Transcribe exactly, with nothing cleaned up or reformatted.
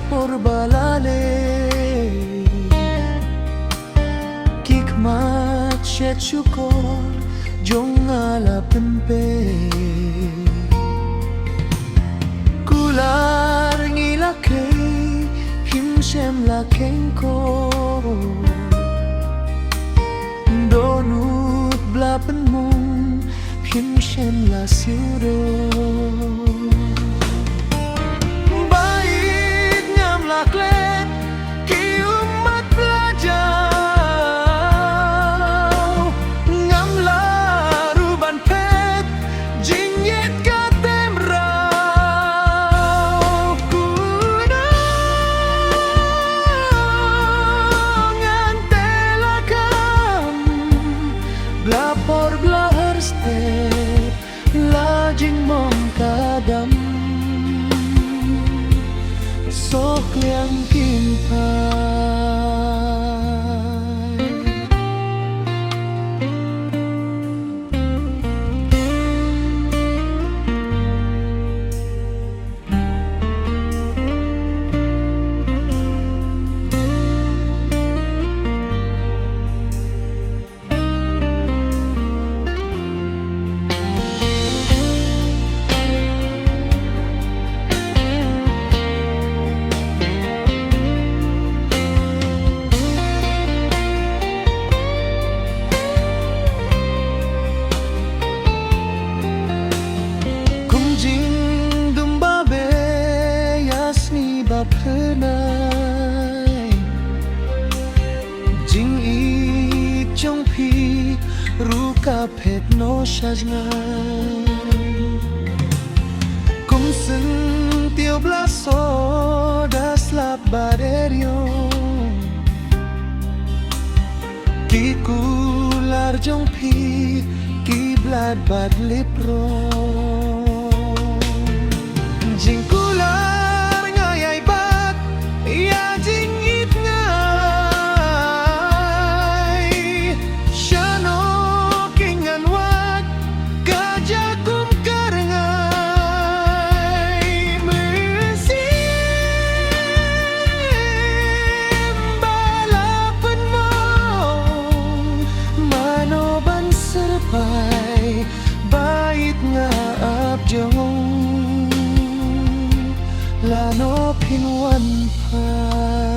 por ba la leh. Ki khmat shet shukor jong nga la pynpeit. Kular ngi la kheiñ, phim shym la kheiñ ko. Dohnud ba la pynmong, phim shym la siew dor. Ba ïeit ngam la klet, ki ummat ba la jaw. Ngam lah ruh ban phet, jingïeit ka tem raw. Kumno ngan teh lakam, ba la por ba la har step, la jingmong ka dam. Soh kliang kim phai. Kum jingdum ba beh ïa sngi ba phyrnai, jingïeit jong phi ruh ka phet noh sha jngai. Kum syntiew ba la soh da slap bad eriong, ki kular jong phi ki blad bad lip rong. Jingkular nga ïai bat ïa jingïeit ngai. Shano ki ngan wad ka jaka kum ka rngai. Mynsiem ba la pynmong, mano ban syrpai, ba ïeit nga ap jong u, lano phin wan phai.